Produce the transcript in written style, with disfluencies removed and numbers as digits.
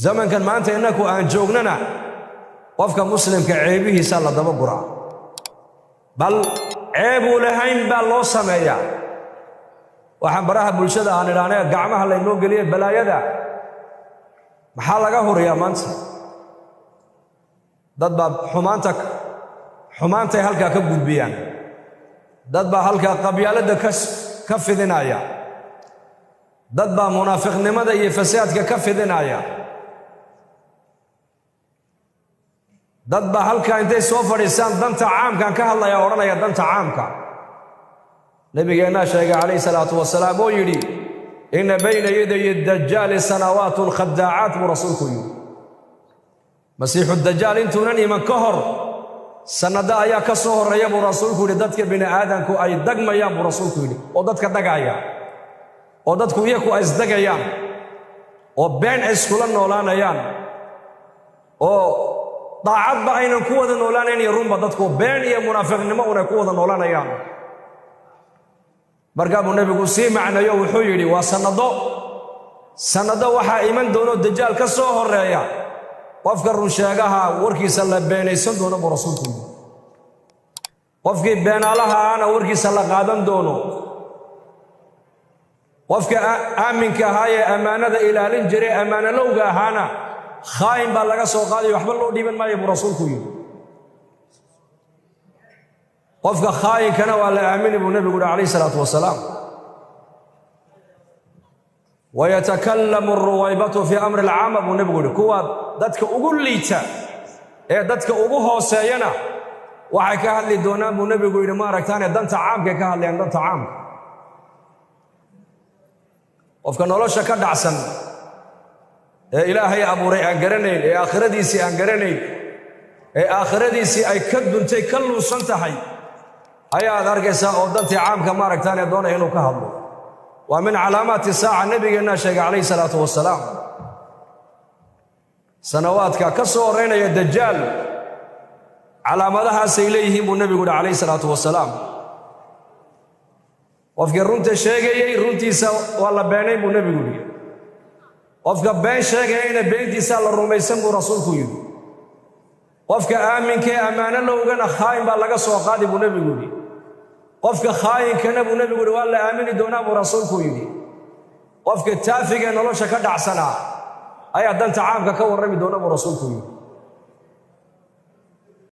Zamankan maanta innaku aan joognana qofka muslimka ceebihiisa la daba guraa, bal ceebuu lahayn baa loo sameeyaa. Waxaan baraha bulshada aan idhahnee gacmaha laynoo geliyey balaayada maxaa laga huriyaa maanta? Dad baa xumaanta xumaantay halkaa ka gudbiyaan, dad baa halkaa qabyaaladda ka fidinaya, dad baa munaafiqnimada iyo fasaadka ka fidinaya, dad baa halkaa intay soo fadhiisaan danta caamkaan ka hadlaya odhanaya danta caamka. Nabigeennaa sheegay calayhi salaatu wasalaam oo yidhi inna bayna yaday dajaali sanawaatun khadaacaat buu rasuulku yidhi. Masiixu dajaal intuunan iman ka hor sannado ayaa ka soo horreeya buu rasuulku yidhi, dadka bini aadamku ay dagmayaan buu rasuulku yidhi, oo dadka dagaya, oo dadku iyaku ay isdagayaan, oo been ay iskula noolaanayaan, oo daacadba aynan ku wada noolaanayn iyo runba, dadku been iyo munaafiqnimo unay ku wada noolaanayaan. Markaa buu nebigu sii macnayo, wuxuu yidhi waa sannado, sannado waxaa iman doono dajaal ka soo horreeya qofka runsheegaha warkiisa la beenaysan doono buu rasuulku yidhi, qofkii beenaalaha ahna warkiisa la qaadan doono, qofka aaminka ahaa ee ammaanada ilaalin jiray ammaanalowga ahaana khaa'in baa laga soo qaadaya, waxba loo dhiiban maayo buu rasuulku yidhi. Qofka khaa'inkana waa la aamini buu nebigu yidhi calayhi salaatu wasalaam. Wayatakallamu aruwaybatu fii amri alcaama buu nebigu yidhi. Kuwa dadka ugu liita ee dadka ugu hooseeyana waxay ka hadli doonaan buu nebigu yidhi, maaragtaane danta caamkay ka hadlayaan, danta caamka. Qofka nolosha ka dhacsan ee ilaahay abuuray aan garanayn, ee aakhiradiisii aan garanayn, ee aakhiradiisii ay ka duntay ka lunsan tahay ayaad arkaysaa oo dantii caamka maaragtaane doonaya inuu ka hadlo. Waa min calaamaati saaca, nebigeennaa sheegay calayhi salaatu wasalaam. Sanawaadka ka soo horraynaya dajaal calaamadahaasay leeyihiin buu nebigu yidhi calayhi salaatu wasalaam. Qofkii runta sheegayey runtiisa waa la beenayn buu nebigu yidhi, qofka been sheegayayna beentiisaa la rumaysan buu rasuulku yidhi, qofka aaminkaee ammaano lowgana khaa'in baa laga soo qaadi buu nebigu yidhi, qofka khaa'inkana buu nebigu yidhi waa la aamini doonaa buu rasuulku yidhi, qofka taafigee nolosha ka dhacsanaa ayaa danta caamka ka warrami doona buu rasuulku yidhi.